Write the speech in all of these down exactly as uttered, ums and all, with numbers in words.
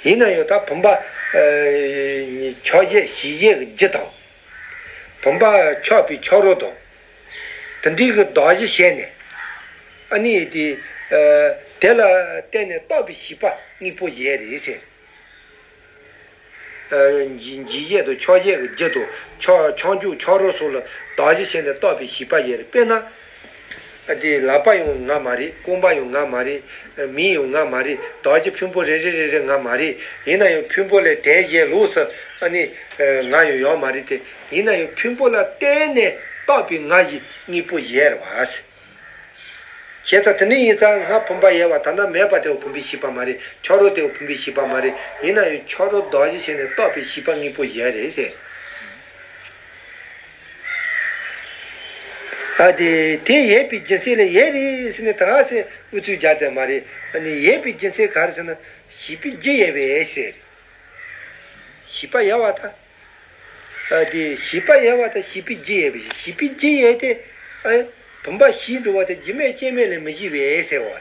ཡིན་ན་ཡང་ད་བུམ་པ་ཆགས་བྱེད་ཞིག་བྱེད་ཀྱི་རྒྱུ་དང་། བུམ་པ་ཆགས་པའི་ཆགས་རོགས་དང་། དེ་འདྲའི་གི་གདགས་གཞི་བྱས་ནས། ཨ་ནི་དེ་དེ་ལ་བརྟེན་ནས་བཏགས་པའི་ཤེས་པ་དངོས་པོ་བཞི་རེད་ཟེར། འཇིག་བྱེད་དང་ཆགས་བྱེད་ཀྱི་རྒྱུ་དང་ཆགས་ཆགས་འཇུག་ཆགས་རོགས་སོགས་ལ་གདགས་གཞི་བྱས་ནས་བཏགས་པའི་ཤེས་པ་བཞི་རེད། དཔེར་ན། དེ་ལག་པ་ཡང་ང་མ་རེད། རྐང་པ་ཡང་ང་མ་རེད། མིག་ཡང་ང་མ་རེད། གདགས་གཞི་ཕུང་པོ་རེ་རེ་རེ་རེ་ང་མ་རེད། ཡིན་ན་ཡང་ཕུང་པོ་ལས་དེ་བཞིན་ལོགས་སུ་ཨ་ནི་ང་ཡང་ཡོད་མ་རེད་དེ། ཡིན་ན་ཡང་ཕུང་པོ་ལ་བརྟེན་ནས་བཏགས་པའི་ང་ཞིག་དངོས་པོ་བཞི་རེད་བ། བྱས་ཙང་དེ་འདྲ་ཡིན་ཙང་ང་བུམ་པ་ཡོད་པ་ད་ལྟ་མེད་པ་དེ་བོ་བུམ་པའི་ཤེས་པ་མ་རེད། ཆགས་རོགས་དེ་བོ་བུམ་པའི་ཤེས་པ་མ་རེད། ཡིན་ན་ཡང་ཆགས་རོགས་གདགས་གཞི་བྱས་ནས་བཏགས་པའི་ཤེས་པ་དངོས་པོ་བཞི་རེད་ཟེར། ཨ་དེ་དེ་ཡོད་པའི་རྒྱུ་མཚན་ལ་ཡོད་རེད་ཟེར་ནས་ད་ག་སེ་ཨུ་ཚུགས་རྒྱག་དེ་མ་རེད། ཨ་ནི་ཡོད་པའི་རྒྱུ་མཚན་ག་རེ་ཟེར་ན་ཤེས་པའི་རྒྱུ་ཡོད་པས་ཟེར། ཤེས་པ་ཡོད་པ་ད། ཨ་དེ་ཤེས་པ་ཡོད་པ་ད་ཤེས་པའི་རྒྱུ་ཡོད་པས་ཤེས་པའི་རྒྱུ་ཡོད་དེ། ཨ་བུམ་པ་ཞིག་འགྲོ་བ་དེ་རྒྱུ་མེད་རྐྱེན་མེད་ལས་མི་སྐྱེ་བས་ཟེར་བ་རེད།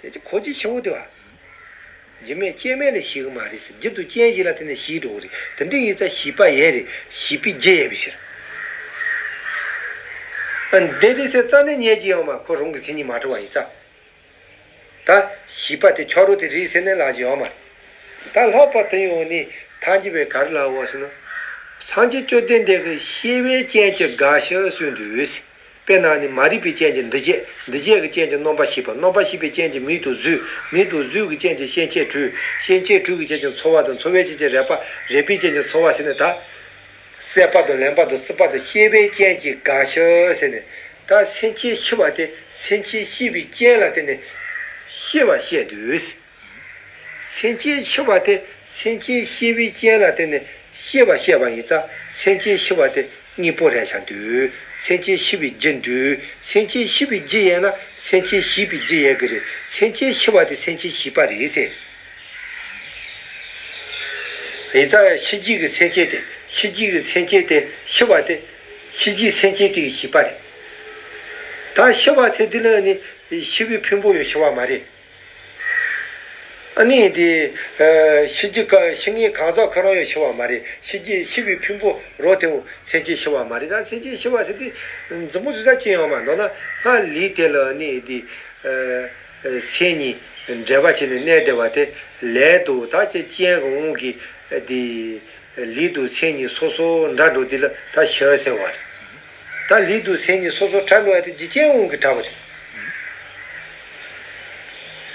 དེ་ཅི་གོ་རྒྱུ་ཆེན་པོ་དེ་བ། རྒྱུ་མེད་རྐྱེན་མེད་ལས་སྐྱེ་གི་མ་རེད་ཟེར། རྒྱུ་དང་རྐྱེན་གཞི་ལ་བརྟེན་ནས་སྐྱེ་འགྲོ་གི་རེད། དེ་འདྲ་ཡིན་ཙང་ཤེས་པ་ཡོད་རེད། ཤེས་པའི་རྒྱུ་ཡོད་པའི་ཕྱིར། ཨ་འདི་རེད་ཟེར་རྩ་ནས་ཉན་གྱི་ཡོད་མ་ཁོ་རང་གི་མཚན་ཉིད་མ་གྲུབ་པ་ཡིན་ཙང་། ད་ཤེས་པ་དེ་ཆགས་རོགས་དེ་རེད་ཟེར་ནས་ལབ་ཀྱི་ཡོད་མ་རེད། ད་ལྷག་པར་དུ་ཡང་ནི་ཐལ་འགྱུར་བས་ག་རེ་ལབ་འོ་ཟེར་ན། སངས་རྒྱས་བཅོམ་ལྡན་འདས་ཀྱིས་ཤེས་པའི་རྐྱེན་གྱིས་དགག་བྱའི་ཚུལ་འདུས། དཔེར་ན་ནི་མ་རིག་པའི་རྐྱེན་གྱིས་འདུ་བྱེད། འདུ་བྱེད་ཀྱི་རྐྱེན་གྱིས་རྣམ་པར་ཤེས་པ། རྣམ་པར་ཤེས་པའི་རྐྱེན་གྱིས་མིག་དང་གཟུགས། མིག་དང་གཟུགས་ཀྱི་རྐྱེན་གྱིས་སྐྱེ་མཆེད་དྲུག། སྐྱེ་མཆེད་དྲུག་གི་རྐྱེན་གྱིས་ཚོར་བ་དང་། ཚོར་བའི་རྐྱེན་གྱིས་རེག་པ། རེག་པའི་རྐྱེན་གྱིས་ཚོར་བ་ཟེར་ནས་ད། སྲེད་པ་དང་ལེན་པ་དང་སྲིད་པ་དང་ཤེས་པའི་རྐྱེན་གྱིས་དགག་བྱའི་ཟེར་ནས། ད་སེམས་ཅན་ཤི་བ་དེ་སེམས་ཅན་ཤི་བའི་རྐྱེན་ལ་བརྟེན་ནས་ཤི་བ་བཤད་འདུག། སེམས་ཅན་ཤི་བ་དེ་སེམས་ཅན་ཤི་བའི་རྐྱེན་ལ་བརྟེན་ནས་ཤི་བ་བཤད་པ་ཡིན་ཙང་སེམས་ཅན་ཤི་བ་དེ་དངོས་པོ་རེད་ཆགས་འདུག། སེམས་ཅན་ཤི་བའི་རྒྱུ་འདུག། སེམས་ཅན་ཤི་བའི་རྒྱུ་ཡིན་ན་སེམས་ཅན་ཤེས་པའི་རྒྱུ་ཡོད་གི་རེད། སེམས་ཅན་ཤི་བ་དེ་སེམས་ཅན་ཤེས་པ་རེད་ཟེར། ཡིན་ཙང་ཤི་རྒྱུ་གི་སེམས་ཅན་དེ་ཤི་རྒྱུ་གི་སེམས་ཅན་དེ་ཤི་བ་དེ་ཤི་རྒྱུའི་སེམས་ཅན་དེ་གི་ཤེས་པ་རེད། ད་ཤི་བ་ཟེར་དུས་ལ་ནི་ཤི་བའི་ཕུང་པོ་ཡང་ཤི་བ་མ་རེད། ཨ་ནི་དེ་ཤི་རྒྱུ་ག་ཤི་ངེས་གང་ཟག་ཁོ་རང་ཡང་ཤི་བ་མ་རེད། ཤི་རྒྱུ་ཤི་བའི་ཕུང་པོ་རོ་དེ་བོ་སེམས་ཅན་ཤི་བ་མ་རེད། ད་སེམས་ཅན་ཤི་བ་ཟེར་དུས་མཛུབ་མོ་འཛུགས་ས་ཅི་ཡང་མ་འདུག་ན་སྔར་ལུས་དེ་ལ་ནི་དེ། སེམས་གཉིས་འབྲེལ་བ་བྱས་ནས་གནས་བསྡད་པ་དེ་ལས་དང་ད་ཅི་རྐྱེན་གྱི་དབང་གིས་དེ་ལུས་དང་སེམས་གཉིས་སོ་སོ་འདྲ་འགྲོ་དུས་ལ་ད་ཤི་ཟེར་བ་རེད། ད་ལུས་དང་སེམས་གཉིས་སོ་སོ་འདྲ་འགྲོ་ཡ་དེ་རྒྱུ་རྐྱེན་དབང་གིས་འདྲ་བ་རེད།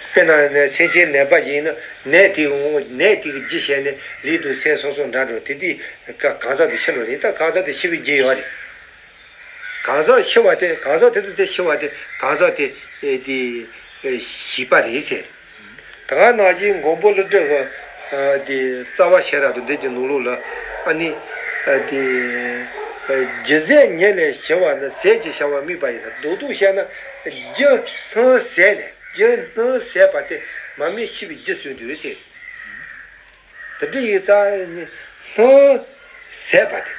དཔེར་ན་ནི་སེམས་ཅན་ནད་པ་ཞིག་ཡིན་ན་ནད་དེའི་དབང་ནད་དེ་གི་རྒྱུ་བྱས་ནས་ལུས་དང་སེམས་སོ་སོ་འདྲ་འགྲོ་དེ་དུས་གང་ཟག་དེ་ཤི་འགྲོ་རེད། ད་གང་ཟག་དེ་ཤི་བའི་རྒྱུ་ཡོད་རེད། གང་ཟག་ཤི་བ་དེ་གང་ཟག་དེ་དང་དེ་ཤི་བ་དེ་གང་ཟག་དེ་དེ་ཤེས་པ་རེད་ཟེར། ད་ག་ནང་བཞིན་མགོན་པོ་ཀླུ་སྒྲུབ་ཀྱི་དེ་རྩ་བ་ཤེས་རབ་ཏུ་འདི་ཀྱི་ནང་ལོགས་ལ་ཨ་ནི་དེ་རྒྱུ་ཟད་ཉིད་ལས་ཞི་བ་ནི་ཟད་ཅེས་བྱ་བ་དམིགས་པ་ཡིན་ཟེར། རྡོག་རྡོག་བཤད་ན་རྒྱུ་སྣང་ཟད་ནས་རྒྱུ་སྣང་ཟད་པ་དེ་མར་མེ་ཤི་བའི་རྒྱུ་ཟེར་འདུག་ཟེར། དེ་འདྲ་ཡིན་ཙང་སྣང་ཟད་པ་དེ།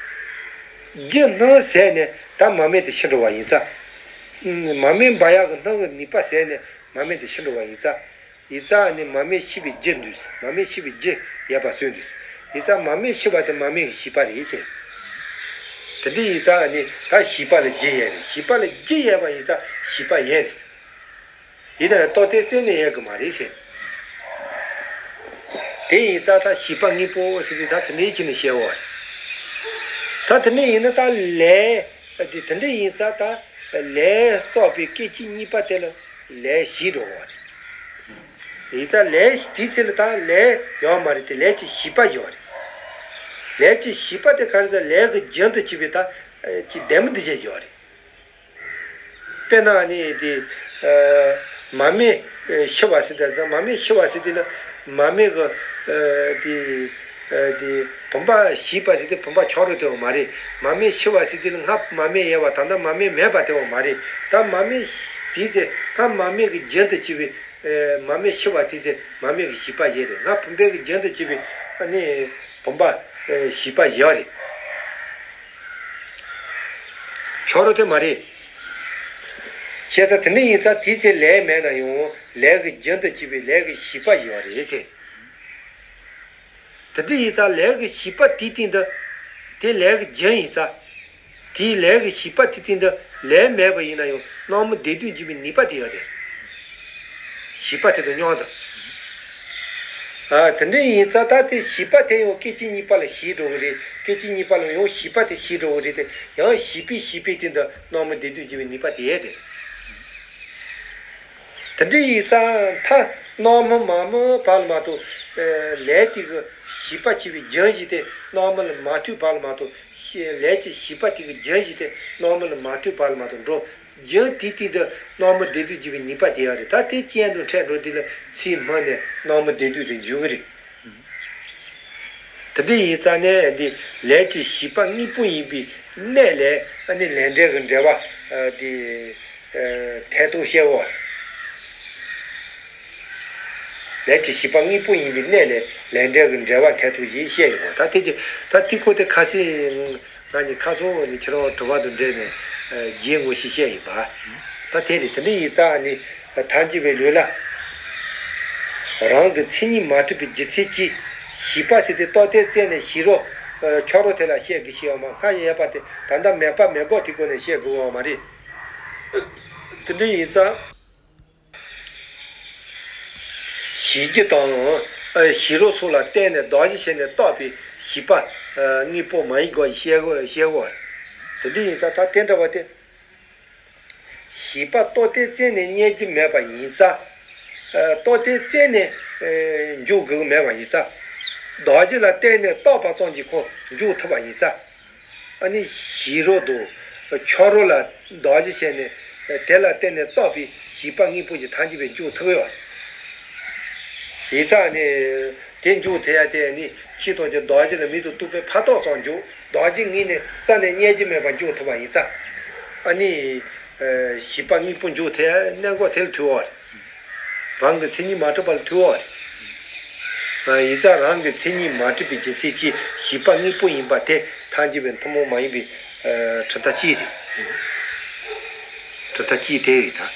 རྒྱུ་སྣང་ཟད་ནས་ད་མར་མེ་དེ་ཤི་འགྲོ་བ་ཡིན་ཙང་། མར་མེ་འབར་ཡག་གི་སྣང་གི་ནུས་པ་ཟད་ནས་མར་མེ་དེ་ཤི་འགྲོ་བ་ཡིན་ཙང་། ཡིན་ཙང་ནི་མར་མེ་ཤི་བའི་རྒྱུ་འདུག་ཟེར། མར་མེ་ཤི་བའི་རྒྱུ་ཡོད་པ་ཟེར་འདུག་ཟེར། ཡིན་ཙང་མར་མེ་ཤི་བ་དེ་མར་མེ་གི་ཤེས་པ་རེད་ཟེར། དེ་འདྲ་ཡིན་ཙང་ནི་ད་ཤེས་པ་ལ་རྒྱུ་ཡོད་རེད། ཤེས་པ་ལ་རྒྱུ་ཡོད་པ་ཡིན་ཙང་ཤེས་པ་ཡོད་རེད་ཟེར། ཡིན་ན་ཡང་རྟོག་བདེ་རྩད་ནས་ཡོད་གི་མ་རེད་ཟེར། དེ་ཡིན་ཙང་ད་ཤེས་པ་དངོས་པོ་ཟེར་དུས་ད་དེ་འདྲའི་ཆ་ནས་བཤད་འོ། ད་དེ་འདྲ་ཡིན་ན་ད་ལས་དེ་དེ་འདྲ་ཡིན་ཙང་ད་ལས་བསགས་པའི་སྐད་ཅིག་གཉིས་པ་དེ་ལ་ལས་ཞིག་འགྲོ་བ་རེད། ཡིན་ཙང་ལས་དེའི་ཚེ་ལ་ད་ལས་ཡོད་མ་རེད་དེ་ལས་ཀྱི་ཤེས་པ་ཡོད་རེད། ལས་ཀྱི་ཤེས་པ་དེ་ག་རེ་ཟེར་ལས་ཀྱི་རྒྱུན་དུ་གྱུར་པའི་ད་ཀྱི་ལྡན་མིན་འདུ་བྱེད་ཡོད་རེད། དཔེར་ན་ནི་དེ་མར་མེ་ཤི་བ་ཟེར་དུས་མར་མེ་ཤི་བ་ཟེར་དུས་ལ་མར་མེ་གི་དེ་དེ་བུམ་པ་ཞིག་པ་ཟེར་དུས་བུམ་པ་ཆགས་རོགས་དེ་བ་མ་རེད། མར་མེ་ཤི་བ་ཟེར་དུས་ལ་སྔར་མར་མེ་ཡོད་པ་ད་ལྟ་མར་མེ་མེད་པ་དེ་བ་མ་རེད། ད་མར་མེ་དེའི་ཚེ་སྔར་མར་མེ་གི་རྒྱུན་དུ་གྱུར་པའི་མར་མེ་ཤི་བ་དེའི་ཚེ་མར་མེ་གི་ཤེས་པ་ཡོད་རེད། སྔར་བུམ་པའི་གི་རྒྱུན་དུ་གྱུར་པའི་ནི་བུམ་པ་ཨེ་ཤེས་པ་ཡོད་རེད། ཆགས་རོགས་དེ་མ་རེད། བྱས་ཙང་དེ་འདྲ་ཡིན་ཙང་དེའི་ཚེ་ལས་མེད་ན་ཡང་ལས་ཀྱི་རྒྱུན་དུ་གྱུར་པའི་ལས་ཀྱི་ཤེས་པ་ཡོད་རེད་ཟེར། དེ་འདྲ་ཡིན་ཙང་ལས་ཀྱི་བྱིས་པ་དེའི་སྟེང་དུ། དེ་ལས་ཀྱི་རྒྱུན་ཡིན་ཙང་། དེའི་ལས་ཀྱི་བྱིས་པ་དེའི་སྟེང་དུ་ལས་མེད་པ་ཡིན་ན་ཡང་སྣང་མུན་བདེ་སྡུག་འབྱུང་བའི་ནུས་པ་དེ་ཡོད་དེ། བྱིས་པ་དེ་དང་མཉམ་དུ། ཨ། དེ་འདྲ་ཡིན་ཙང་ད་དེ་བྱིས་པ་དེ་ཡང་སྐད་ཅིག་གཉིས་པ་ལ་ཞིག་འགྲོ་གི་རེད། སྐད་ཅིག་གཉིས་པ་ལ་ཡང་བྱིས་པ་དེ་ཞིག་འགྲོ་གི་རེད་དེ། ཡང་བྱིས་པའི་བྱིས་པའི་སྟེང་དུ་སྣང་མུན་བདེ་སྡུག་འབྱུང་བའི་ནུས་པ་དེ་ཡོད་དེ། དེ་འདྲ་ཡིན་ཙང་མཐའ་སྣང་མུན་མ་མུན་བར་ལ་མ་གཏོགས། ཨ། ལས་དེ་གི་བྱིས་པ་བྱེད་པའི་རྒྱུན་བཞི་དེ་སྣང་མུན་ལ་མ་ཐུག་བར་ལ་མ་གཏོགས། ཤེས་ལས་ཀྱི་བྱིས་པ་དེ་གི་རྒྱུན་བཞི་དེ་སྣང་མུན་ལ་མ་ཐུག་བར་ལ་མ་གཏོགས་འགྲོ། རྒྱུན་དེའི་སྟེང་དུ་སྣང་མུན་བདེ་སྡུག་འབྱུང་བའི་ནུས་པ་དེ་ཡང་རེད། ད་དེ་རྐྱེན་དང་འཕྲད་འགྲོ་དུས་ལ་ཚེ་སྨིན་ནས་སྣང་མུན་བདེ་སྡུག་དེ་འབྱུང་གི་རེད། དེ་འདྲ་ཡིན་ཙང་ནས་འདི་ལས་ཀྱི་བྱིས་པ་དངོས་པོ་ཡིན་པའི་གནས་ལས་ཨ་ནི་ལས་འབྲས་ཀྱི་འབྲེལ་བ། ཨ། འདི། ཨ། འཐད་ཐོག་བཤད་འོ། ལས་ཀྱི་བྱིས་པ་དངོས་པོ་ཡིན་པའི་གནས་ལས་ལས་འབྲས་ཀྱི་འབྲེལ་བ་འཐད་ཐོག་ཞེས་བཤད་ཡོད་པ། ད་དེ་ཀྱི་ད་དེ་ཁོ་དེ་ཁ་སང་ང་ནི་ཁ་སང་ནི་ཁྱེད་རང་དྲི་བ་དང་འབྲེལ་ནས། ཨ། རྒྱས་ངོ་ཤེས་བཤད་ཡིན་པ། ད་དེ་རེད། དེ་འདྲ་ཡིན་ཙང་ནི་ཐལ་འགྱུར་བའི་ལུགས་ལ། རང་གི་མཚན་ཉིད་མ་གྲུབ་པའི་རྒྱུ་མཚན་གྱིས་བྱིས་པ་ཟེར་དེ་རྟོག་བརྟན་བཙལ་ནས་བྱིས་རོགས། ཨ། ཆོས་རོགས་དེ་ལ་བཤད་དགོས་ཞེས་ཡོད་མ། སྔར་ཡོད་པ་དེ་ད་ལྟ་མེད་པ་མེད་དགག་དེ་སྒོ་ནས་བཤད་དགོས་པ་མ་རེད། དེ་འདྲ་ཡིན་ཙང་། བྱིས་རྒྱུ་དང་། ཨ། བྱིས་རོགས་སོགས་ལ་བརྟེན་ནས་གདགས་གཞི་བྱས་ནས་བཏགས་པའི་བྱིས་པ། ཨ། དངོས་པོ་མ་ཡིན་དགག་བཤད་དགོས། བཤད་དགོས། དེ་འདྲ་ཡིན་ཙང་ད་དེ་འདྲ་བ་དེ། བྱིས་པ་རྟོག་བརྟན་བཙལ་ནས་རྙེད་རྒྱུ་མེད་པ་ཡིན་ཙང་། ཨ། རྟོག་བརྟན་བཙལ་ནས། ཨ། འཇོག་དགོས་ཀྱི་མེད་པ་ཡིན་ཙང་། གདགས་གཞི་ལ་བརྟེན་ནས་བཏགས་པ་ཙམ་གྱིས་ཁོ་འཇོག་ཐུབ་པ་ཡིན་ཙང་། ཨ་ནི་བྱིས་རོགས་དང་ཆོས་རོགས་ལ་གདགས་གཞི་བྱས་ནས་དེ་ལ་བརྟེན་ནས་བཏགས་པའི་བྱིས་པ་དངོས་པོ་ཞིག་ཐམས་ཅད་པའི་འཇོག་ཐུབ་ཡོད། ཡིན་ཙང་ནི་དེ་འཇོག་ཐུབ་ཡ་དེ་ནི་ཕྱི་དང་གཅིག་གདགས་གཞི་ལ་མིང་དང་རྟགས་པའི་ཕར་བཏགས་ཙམ་འཇོག་གདགས་གཞི་ངོས་ནས་རྩ་ནས་རྙེད་རྒྱུ་མེད་པར་འཇོག་ཐུབ་པ་ཡིན་ཙང་། ཨ་ནི་བྱིས་པ་དངོས་པོ་འཇོག་ཐུབ་ཡ་གནད་འགག་དེ་ལ་ཐུག་ཡོད་རེད། རང་གི་མཚན་ཉིད་མ་གྲུབ་པ་ལ་ཐུག་ཡོད་རེད། ཡིན་ཙང་རང་གི་མཚན་ཉིད་མ་གྲུབ་པའི་རྒྱུ་མཚན་གྱིས་བྱིས་པ་དངོས་པོ་ཡིན་པ་དེ་ཐལ་འགྱུར་བའི་ཐུན་མོང་མ་ཡིན་པའི་གྲུབ་མཐའ་གཅིག་རེད། གྲུབ་མཐའ་གཅིག་དེ་རེད་ད།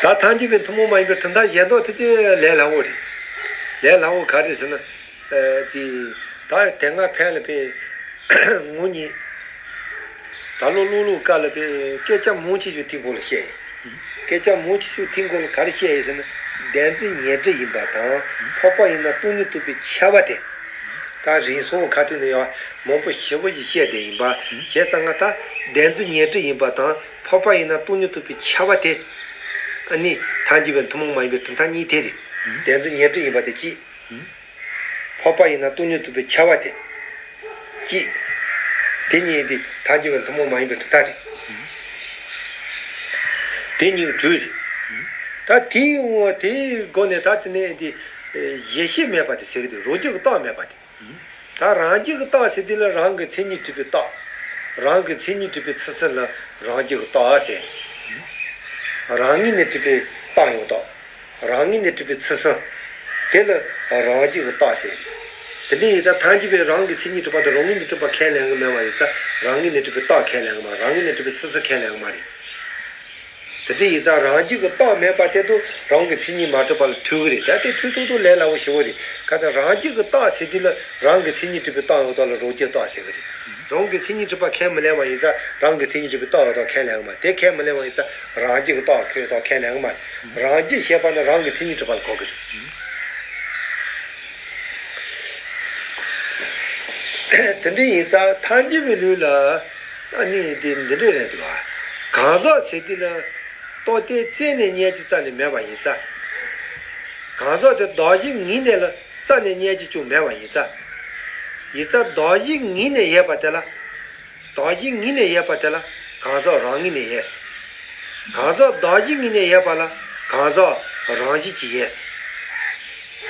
ད་ཐལ་འགྱུར་བའི་ཐུན་མོང་མ་ཡིན་པའི་གྲུབ་མཐའ་གཞན་དག་དེ་ཚོ་ལས་སླ་བོ་རེད། ལས་སླ་བོ་ག་རེ་ཟེར་ན། ཨ། དེ་ད་དེ་སྔ་ཕན་ལ་ཕན། ངོ་གཉིས། ད་ལོ་ལོ་ལོ་ཀ་ལ་ཕན་སྐད་ཆ་མང་ཆེ་ཤོས་དེ་སྐོར་ལ་བཤད་ཡིན། སྐད་ཆ་མང་ཆེ་ཤོས་དེ་སྐོར་ལ་ག་རེ་བཤད་ཡིན་ཟེར་ན། བདེན་རྫུན་ཉོན་སྒྲིབ་ཡིན་པ་དང་འཕགས་པ་ཡིན་ན་སྟོང་ཉིད་རྟོགས་པའི་ཁྱབ་པ་དེ། ད་རིང་སང་ཁ་ཐུག་ནས་ཡང་མང་པོ་ཞེ་པོ་ཞིག་བཤད་བསྡད་ཡིན་པ། བྱས་ཙང་ང་ད་བདེན་རྫུན་ཉོན་སྒྲིབ་ཡིན་པ་དང་འཕགས་པ་ཡིན་ན་སྟོང་ཉིད་རྟོགས་པའི་ཁྱབ་པ་དེ། ཨ་ནི་ཐལ་འགྱུར་བའི་ཐུན་མོང་མ་ཡིན་པའི་གྲུབ་མཐའ་གཉིས་དེ་རེད། བདེན་རྫུན་ཉོན་སྒྲིབ་ཡིན་པ་དེ་གཅིག་འཕགས་པ་ཡིན་ན་སྟོང་ཉིད་རྟོགས་པའི་ཁྱབ་པ་དེ་གཅིག་དེ་གཉིས་དེ་ཐལ་འགྱུར་བའི་ཐུན་མོང་མ་ཡིན་པའི་གྲུབ་མཐའ་རེད། དེ་གཉིས་དྲུག་རེད། ད་དེའི་དབང་དེའི་སྒོ་ནས་ད་དེ་ནས་དེ་གཞི་ཤེས་མེད་པ་དེ་ཟེར་གི་འདུག་རང་རྒྱུད་ཀྱི་རྟགས་མེད་པ་དེ། ད་རང་རྒྱུད་ཀྱི་རྟགས་ཟེར་དུས་ལ་རང་གི་མཚན་ཉིད་གྲུབ་པའི་རྟགས། རང་གི་མཚན་ཉིད་གྲུབ་པའི་ཚུལ་གསུམ་ལ་རང་རྒྱུད་ཀྱི་རྟགས་ཟེར། རང་ངོས་ནས་གྲུབ་པའི་རྟགས་ཡང་དག་རང་ངོས་ནས་གྲུབ་པའི་ཚུལ་གསུམ། དེ་ལ་རང་རྒྱུད་ཀྱི་རྟགས་ཟེར། དེ་འདྲ་ཡིན་ཙང་ཐལ་འགྱུར་བས་རང་གི་མཚན་ཉིད་གྲུབ་པ་དང་རང་ངོས་ནས་གྲུབ་པ་ཁས་ལེན་གྱི་མེད་པ་ཡིན་ཙང་རང་ངོས་ནས་གྲུབ་པའི་རྟགས་ཁས་ལེན་གྱི་མ་རེད། རང་ངོས་ནས་གྲུབ་པའི་ཚུལ་གསུམ་ཁས་ལེན་གྱི་མ་རེད། དེ་འདྲ་ཡིན་ཙང་རང་རྒྱུད་ཀྱི་རྟགས་མེད་པ་དེ་དང་རང་གི་མཚན་ཉིད་མ་གྲུབ་པ་ལ་ཐུག་གི་རེད། ད་དེ་ཐུག་ཐུག་ཐུག་ལས་སླ་བོ་ཞེ་པོ་རེད། ག་ཚོད་རང་རྒྱུད་ཀྱི་རྟགས་ཟེར་དུས་ལ་རང་གི་མཚན་ཉིད་གྲུབ་པའི་རྟགས་ཡོད་དག་ལ་རང་རྒྱུད་རྟགས་ཟེར་གི་རེད། རང་གི་མཚན་ཉིད་གྲུབ་པ་ཁས་མི་ལེན་པ་ཡིན་ཙང་རང་གི་མཚན་ཉིད་གྲུབ་པའི་རྟགས་ཡོད་དག་ཁས་ལེན་གི་མ་རེད། དེ་ཁས་མི་ལེན་པ་ཡིན་ཙང་རང་རྒྱུད་ཀྱི་རྟགས་ཁས་ཡོད་དག་ཁས་ལེན་གི་མ་རེད། རང་རྒྱུད་ཞེས་པ་ནི་རང་གི་མཚན་ཉིད་གྲུབ་པ་ལ་གོ་གི་རེད། དེ་འདྲ་ཡིན་ཙང་ཐལ་འགྱུར་བའི་ལུགས་ལ་ཨ་ནི་དེ་འདི་འདྲ་རེད་འདུག་ཨ། གང་ཟག་ཟེར་དུས་ལ་རྟོག་བརྟན་བཙལ་ནས་རྙེད་རྒྱུ་རྩ་ནས་མེད་པ་ཡིན་ཙང་། གང་ཟག་དེ་གདགས་གཞི་ངོས་ནས་ལ་རྩ་ནས་རྙེད་རྒྱུ་ཅུང་མེད་པ་ཡིན་ཙང་། ཡིན་ཙང་གདགས་གཞི་ངོས་ནས་ཡོད་པ་དེ་ལ། གདགས་གཞི་ངོས་ནས་ཡོད་པ་དེ་ལ་གང་ཟག་རང་ངོས་ནས་ཡོད། གང་ཟག་གདགས་གཞི་ངོས་ནས་ཡོད་པ་ལ་གང་ཟག་རང་བཞིན་གྱིས་ཡོད།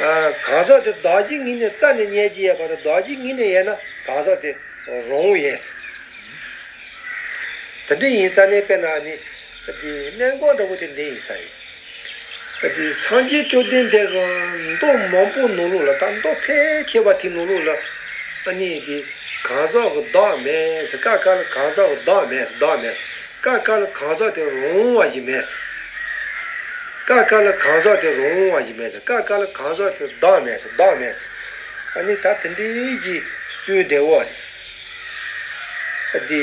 ཨ། གང་ཟག་དེ་གདགས་གཞི་ངོས་ནས་རྩ་ནས་རྙེད་ཀྱི་ཡོད་པ་དང་གདགས་གཞི་ངོས་ནས་ཡོད་ན་གང་ཟག་དེ་རང་ཡོད། དེ་འདྲ་ཡིན་ཙང་ནས་དཔེར་ན་ནི་དེ་གནད་འགག་འདྲ་པོ་དེ་འདི་ཡིན་ས་རེད། དེ་སངས་རྒྱས་བཅོམ་ལྡན་འདས་ཀྱིས་མདོ་མང་པོ་ནང་ལོགས་ལ་ད་མདོ་ཕལ་ཆེ་བ་དེ་ནང་ལོགས་ལ་ཨ་ནི་དེ་གང་ཟག་གི་བདག་མེད་ཟེར། ཀ་ཀ་ལ་གང་ཟག་གི་བདག་མེད་ཟེར། བདག་མེད་ཟེར། ཀ་ཁ་ལ་གང་ཟག་དེ་རང་དབང་བ་ཞིག་མེད་ཟེར། ཀ་ཁ་ལ་གང་ཟག་དེ་རང་དབང་བ་ཞིག་མེད་ཟེར། ཀ་ཁ་ལ་གང་ཟག་དེ་བདག་མེད་ཟེར། བདག་མེད་ཟེར། ཨ་ནི་ད་དེ་འདྲའི་གི་སུན་བདེ་བོ་རེད། ཨ་དེ།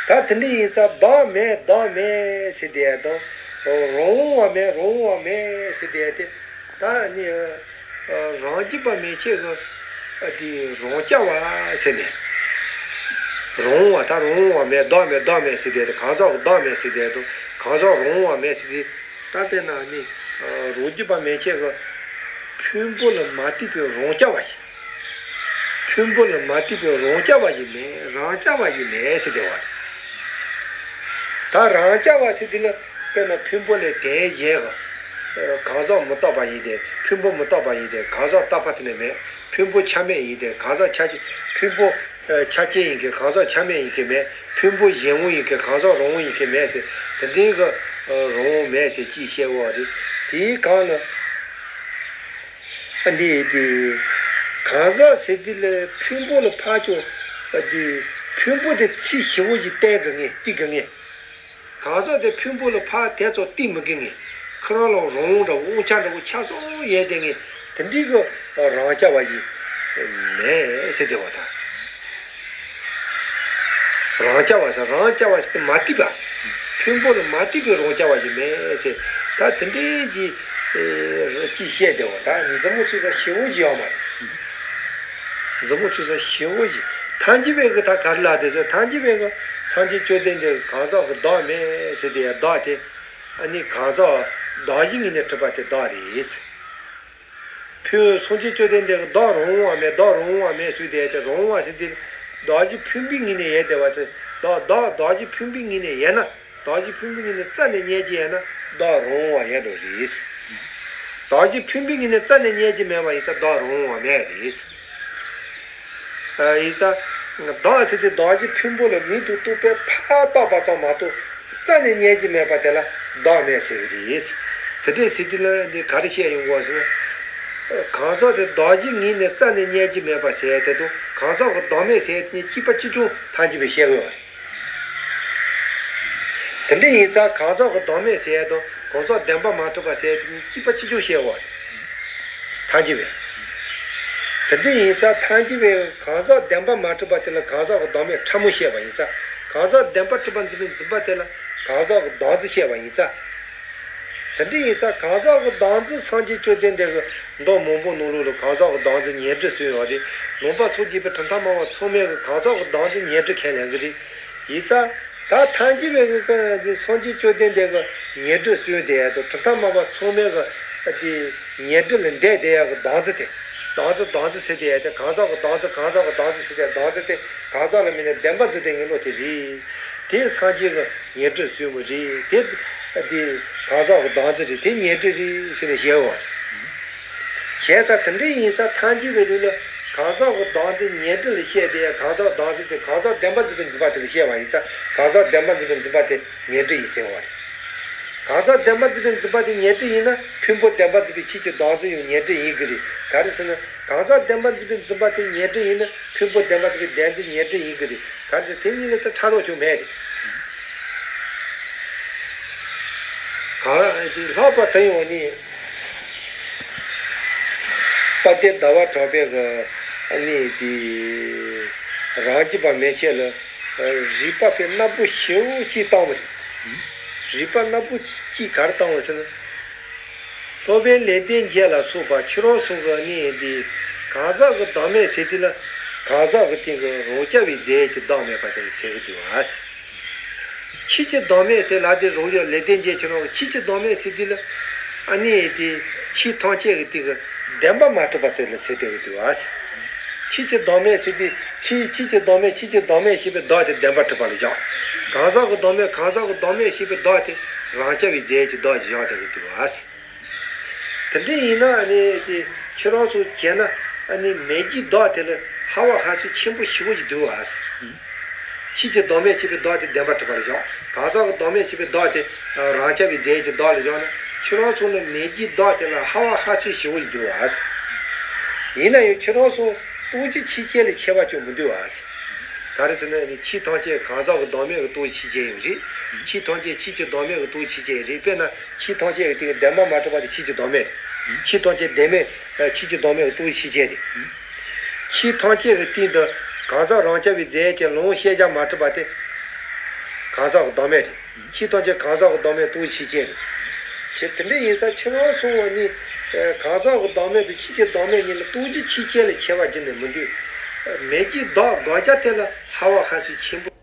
ད་དེ་འདྲ་ཡིན་ཙང་བདག་མེད་བདག་མེད་ཟེར་བསྡད་དང་། རང་དབང་བ་མེད་རང་དབང་བ་མེད་ཟེར་བསྡད་དེ། ད་ནི། རང་རྒྱུད་པ་མན་ཆད་ཀྱི། ཨ་དེ་རང་རྐྱ་བ་ཟེར་ནས། རང་དབང་བ་ད་རང་དབང་བ་མེད་བདག་མེད་བདག་མེད་ཟེར་བསྡད་དེ། གང་ཟག་གི་བདག་མེད་ཟེར་བསྡད་དང་གང་ཟག་རང་དབང་བ་མེད་ཟེར་དེ། ད་དཔེར་ན་ནི། རང་རྒྱུད་པ་མན་ཆད་ཀྱི། ཕུང་པོ་ལ་མ་ལྟོས་པའི་རང་རྐྱ་བ་ཞིག་ཕུང་པོ་ལ་མ་ལྟོས་པའི་རང་རྐྱ་བ་ཞིག་མེད། རང་རྐྱ་བ་ཞིག་མེད་ཟེར་བསྡད་པ་རེད། ད་རང་རྐྱ་བ་ཟེར་དེ་ལ་དཔེར་ན་ཕུང་པོ་ལས་དོན་གཞན་གྱི། གང་ཟག་མི་རྟག་པ་ཡིན་ཏེ། ཕུང་པོ་མི་རྟག་པ་ཡིན་ཏེ་གང་ཟག་རྟག་པ་དེ་ནི་མེད། ཕུང་པོ་ཆ་མེད་ཡིན་ཏེ་གང་ཟག་ཆ་ཕུང་པོ། ཆ་ཅན་ཡིན་གྱི་གང་ཟག་ཆ་མེད་ཡིན་གྱི་མེད། ཕུང་པོ་གཞན་དབང་ཡིན་གྱི་གང་ཟག་རང་དབང་ཡིན་གྱི་མེད་ཟེར། དེ་འདྲའི་གི་རང་དབང་མེད་ཟེར་ཅིག་བཤད་པ་རེད། དེའི་སྒང་ལ། ཨ་འདི་དེ། གང་ཟག་ཟེར་དེ་ལ་ཕུང་པོ་ལ་ཕར་ཅོག་ཨ་དེ། ཕུང་པོ་དེ་ཚིག་ཞིབ་པོ་ཞིག་བསྟན་དགོས་ངེས་བསྟི་དགོས་ངེས། གང་ཟག་དེ་ཕུང་པོ་ལ་ཕར་དེ་ཚོ་བསྟི་མི་དགོས་ངེས། ཁོ་རང་ལ་རང་དབང་འདྲ་བོ་དབང་ཆ་འདྲ་བོ་ཆགས་སོང་ཡས་དེ་ངེས། དེ་འདྲའི་གི་རང་རྐྱ་བ་ཞིག་མེད་ཟེར་བསྡད་པ་དང་། རང་རྐྱ་བ་ཟེར་རང་རྐྱ་བ་ཟེར་དེ་མ་ལྟོས་པ། ཕུང་པོ་ལ་མ་ལྟོས་པའི་རང་རྐྱ་བ་ཞིག་མེད་ཟེར། ད་དེ་འདྲའི་ཅིག་ཅིག་བཤད་བསྡད་པ་ད་མཛུབ་མོ་བཙུགས་ས་ཞེ་པོ་ཅིག་ཡོད་མ་རེད། མཛུབ་མོ་བཙུགས་ས་ཞེ་པོ་ཅིག་ཐལ་འགྱུར་བའི་གི་ད་ག་རེ་ལབ་དེ་ཚོ་ཐལ་འགྱུར་བའི་གི་སངས་རྒྱས་བཅོམ་ལྡན་འདས་གང་ཟག་གི་བདག་མེད་ཟེར་དེ་ཡང་བདག་དེ། ཨ་ནི་གང་ཟག་གདགས་གཞི་ངོས་ནས་གྲུབ་པ་དེ་བདག་རེད། ཕུང་སངས་རྒྱས་བཅོམ་ལྡན་འདས་ཀྱིས་བདག་རང་དབང་བ་མེད་བདག་རང་དབང་བ་མེད་ཟེར་དེ་དེ་རང་དབང་བ་ཟེར་དེ། གདགས་གཞི་ཕུང་པོའི་ངོས་ནས་ཡལ་བསྡད་པ་དེ། བདག་བདག་གདགས་གཞི་ཕུང་པོའི་ངོས་ནས་ཡལ་ན། གདགས་གཞི་ཕུང་པོའི་ངོས་ནས་རྩ་ནས་རྙེད་རྒྱུ་ཡལ་ན་བདག་རང་དབང་བ་ཡལ་འགྲོ་རེད། གདགས་གཞི་ཕུང་པོའི་ངོས་ནས་རྩ་ནས་རྙེད་རྒྱུ་མེད་པ་ཡིན་ཙང་བདག་རང་དབང་བ་མེད་རེད། ཡིན་ཙང་། བདག་ཟེར་དེ་གདགས་གཞི་ཕུང་པོ་ལ་མིང་དུ་གཏུགས་པའི་ཕར་བཏགས་པ་ཙམ་མ་གཏོགས་རྩ་ནས་རྙེད་རྒྱུ་མེད་པ་དེ་ལ་བདག་མེད་ཟེར་གྱི་རེད། དེ་འདྲའི་ཟེར་དུས་ལ་འདི་ག་རེ་བཤད་ཡོང་དགོས་ཟེར་ན། གང་ཟག་དེ་གདགས་གཞི་ངོས་ནས་རྩ་ནས་རྙེད་རྒྱུ་མེད་པ་ཟེར་དེ་དང་གང་ཟག་གི་བདག་མེད་ཟེར་དེ་གཉིས་གཅིག་པ་གཅིག་རྐྱང་ཐལ་འགྱུར་བས་བཤད་དགོས་པ་རེད། དེ་འདྲ་ཡིན་ཙང་གང་ཟག་གི་བདག་མེད་ཟེར་ཡ་དང་གང་ཟག་བདེན་པར་མ་གྲུབ་པ་ཟེར་ཡ་དེ་གཉིས་གཅིག་པ་གཅིག་རྐྱང་བཤད་དགོས་པ་རེད། ཐལ་འགྱུར་བས། དེ་འདྲ་ཡིན་ཙང་ཐལ་འགྱུར་བས་གང་ཟག་བདེན་པར་མ་གྲུབ་པ་དེ་ལ་གང་ཟག་གི་བདག་མེད་ཕྲ་མོ་བཤད་པ་ཡིན་ཙང་གང་ཟག་བདེན་པར་གྲུབ་པར་འཛིན་པའི་འཛིན་པ་དེ་ལ་གང་ཟག་གི་བདག་འཛིན་བཤད་པ་ཡིན་ཙང་། དེ་འདྲ་ཡིན་ཙང་གང་ཟག་གི་བདག་འཛིན་སངས་རྒྱས་བཅོམ་ལྡན་འདས་ཀྱིས་མདོ་མང་པོ་ནང་ལོགས་ལ་གང་ཟག་གི་བདག་འཛིན་ཉོན་སྒྲིབ་གསུངས་ཡོད་རེད། ལུང་པ་སངས་རྒྱས་པའི་གྲུབ་མཐའ་སྨྲ་བ་ཚང་མས་གི་གང་ཟག་གི་བདག་འཛིན་ཉོན་སྒྲིབ་ཁས་ལེན་གི་རེད། ཡིན་ཙང་། ད་ཐལ་འགྱུར་བའི་གི་སངས་རྒྱས་བཅོམ་ལྡན་འདས་ཀྱིས་ཉོན་སྒྲིབ་གསུངས་དེ་ཡ་དང་གྲུབ་མཐའ་སྨྲ་བ་ཚང་མས་གི་དེ་ཉོན་སྒྲིབ་ལ་འདས་དེ་ཡ་གི་བདག་འཛིན་དེ། བདག་འཛིན་བདག་འཛིན་ཟེར་དེ་ཡ་དེ་གང་ཟག་གི་བདག་འཛིན་གང་ཟག་གི་བདག་འཛིན་ཟེར་དེ་བདག་འཛིན་དེ་གང་ཟག་ལ་དམིགས་ནས་བདེན་པར་འཛིན་དེ་ངེས་ལོག་དེ་རེད། དེ་སངས་རྒྱས་ཀྱིས་ཉོན་སྒྲིབ་གསུངས་པ་རེད་དེ། དེ་གང་ཟག་གི་བདག་འཛིན་རེད་དེ་ཉོན་སྒྲིབ་རེད་ཟེར་ནས་བཤད་ཡོད་རེད། བྱས་ཙང་དེ་འདྲ་ཡིན་ཙང་ཐལ་འགྱུར་བའི་ལུགས་ལ་གང་ཟག་གི་བདག་འཛིན་ཉོན་སྒྲིབ་ལ་བཤད་དེ་གང་ཟག་བདག་འཛིན་དེ་གང་ཟག་བདེན་པར་འཛིན་པའི་འཛིན་པ་དེ་ལ་བཤད་པ་ཡིན་ཙང་གང་ཟག་བདེན་པར་འཛིན་པའི་འཛིན་པ་དེ་ཉོན་སྒྲིབ་ཡིན་ཟེར་བ་རེད། གང་ཟག་བདེན་པར་འཛིན་པའི་འཛིན་པ་དེ་ཉོན་སྒྲིབ་ཡིན་ན་ཕུང་པོ་བདེན་པར་འཛིན་པའི་ཆོས་ཀྱི་བདག་འཛིན་ཡང་ཉོན་སྒྲིབ་ཡིན་གྱི་རེད། ག་རེ་ཟེར་ན་གང་ཟག་བདེན་པར་འཛིན་པའི་འཛིན་པ་དེ་ཉོན་སྒྲིབ་ཡིན་ན་ཕུང་པོ་བདེན་པར་འཛིན་པའི་བདེན་འཛིན་ཉོན་སྒྲིབ་ཡིན་གྱི་རེད། ག་རེ་ཟེར་དེ་གཉིས་ལ་ད་ཕྲ་རགས་ཅུང་མེད་རེད། གང་ལྷག་པར་དུ་ཡང་ནི། དཔལ་ལྡན་ཟླ་བ་གྲགས་པས་གི་ཨ་ནི་དེ་རང་རྒྱུད་པ་མན་ཆད་ལ་རིགས་པ་དཔེ་སྣ་བུག་ཞེ་པོ་ཅིག་བཏང་བ་རེད། རིགས་པ་སྣ་བུག་ཅིག་ག་རེ་བཏང་བ་ཟེར་ན། སློབ་དཔོན་ལེགས་ལྡན་འབྱེད་ལ་སོགས་པ་ཁྱེད་རང་ཚོ་གི་ཨ་ནི་དེ་གང་ཟག་གི་བདག་མེད་ཟེར་དུས་ལ་གང་ཟག་གི་སྟེང་གི་རང་རྐྱ་བའི་རྫས་ཀྱི་བདག་མེད་པ་དེ་ལ་ཟེར་གི་འདུག་ཨ། ཆོས་ཀྱི་བདག་མེད་ཟེར་ལབ་དེ་རང་རྒྱུད་ལེགས་ལྡན་འབྱེད་ཁྱེད་རང་གི་ཆོས་ཀྱི་བདག་མེད་ཟེར་དུས་ལ། ཨ་ནི་དེ་ཆོས་ཐམས་ཅད་ཀྱི་སྟེང་གི་བདེན་པ་མ་གྲུབ་པ་དེ་ལ་ཟེར་བསྡད་ཀྱི་འདུག་ཨ། ཆོས་ཀྱི་བདག་མེད་ཟེར་དུས་ཆོས་ཆོས་ཀྱི་བདག་མེད་ཆོས་ཀྱི་བདག་མེད་ཞེས་པའི་བདག་དེ་བདེན་པ་གྲུབ་པ་ལ་བཞག་གང་ཟག་གི་བདག་མེད་གང་ཟག་གི་བདག་མེད་ཞེས་པའི་བདག་དེ་རང་རྐྱ་བའི་རྫས་ཀྱི་བདག་ཅིག་བཞག་བསྡད་ཀྱི་འདུག་ཨ། དེ་འདྲ་ཡིན་ན་ཨ་ནི་དེ་ཁྱེད་རང་ཚོ་བྱས་ན་ཨ་ནི་མེད་རྒྱུའི་བདག་དེ་ལ་ཧ་བ་ཧ་ཚོད་ཆེན་པོ་ཞེ་པོ་ཅིག་འདུག་ཨ། ཆོས་ཀྱི་བདག་མེད་ཅེས་པའི་བདག་དེ་བདེན་པར་གྲུབ་པ་ལ་བཞག་གང་ཟག་གི་བདག་མེད་ཅེས་པའི་བདག་དེ་རང་རྐྱ་བའི་རྫས་ཀྱི་བདག་ལ་བཞག་ན་ཁྱེད་རང་ཚོ་ལ་མེད་རྒྱུའི་བདག་དེ་ལ་ཧ་བ་ཧ་ཚོད་ཞེ་པོ་ཅིག་འདུག་ཨ། ཡིན་ན་ཡང་ཁྱེད་རང་ཚོ་སྟོང་ཆོས་ཆོས་ཅན་ལ་ཁྱད་པར་ཅུང་མི་འདུག་ཨ། ག་རེ་ཟེར་ན་ནི་ཆོས་ཐམས་ཅད་གང་ཟག་གི་བདག་མེད་ཀྱི་སྟོབས་ཆོས་ཅན་ཡིན་རེད། ཆོས་ཐམས་ཅད་ཆོས་ཀྱི་བདག་མེད་ཀྱི་སྟོབས་ཆོས་ཅན་རེད། དཔེར་ན་ཆོས་ཐམས་ཅད་ཀྱི་སྟེང་གི་བདེན་པ་མ་གྲུབ་པ་དེ་ཆོས་ཀྱི་བདག་མེད་རེད། ཆོས་ཐམས་ཅད་བདེན་མེད་ཆོས་ཀྱི་བདག་མེད་ཀྱི་སྟོབས་ཆོས་ཅན་རེད། ཆོས་ཐམས་ཅད་ཀྱི་སྟེང་དུ་གང་ཟག་རང་རྐྱ་བའི་རྫས་ཀྱི་ལོངས་ཤེས་བྱ་མ་གྲུབ་པ་དེ་གང་ཟག་གི་བདག་མེད་རེད། ཆོས་ཐམས་ཅད་གང་ཟག་གི་བདག་མེད་སྟོབས་ཆོས་ཅན་རེད། ཁྱེད་དེ་འདྲ་ཡིན་ཙང་ཁྱེད་རང་གསུངས་པ་ནི། གང་ཟག་གི་བདག་མེད་དང་ཆོས་ཀྱི་བདག་མེད་གཉིས་ལ་སྟོབས་ཀྱི་ཆོས་ཅན་ལ་ཁྱད་པར་བརྒྱབ་ནས་མི་འདུག་མེ་ལྕེ་འདབ་དགག་བྱ་དེ་ལ་ཧ་བ་ཧ་སུ་ཆེན་པོ།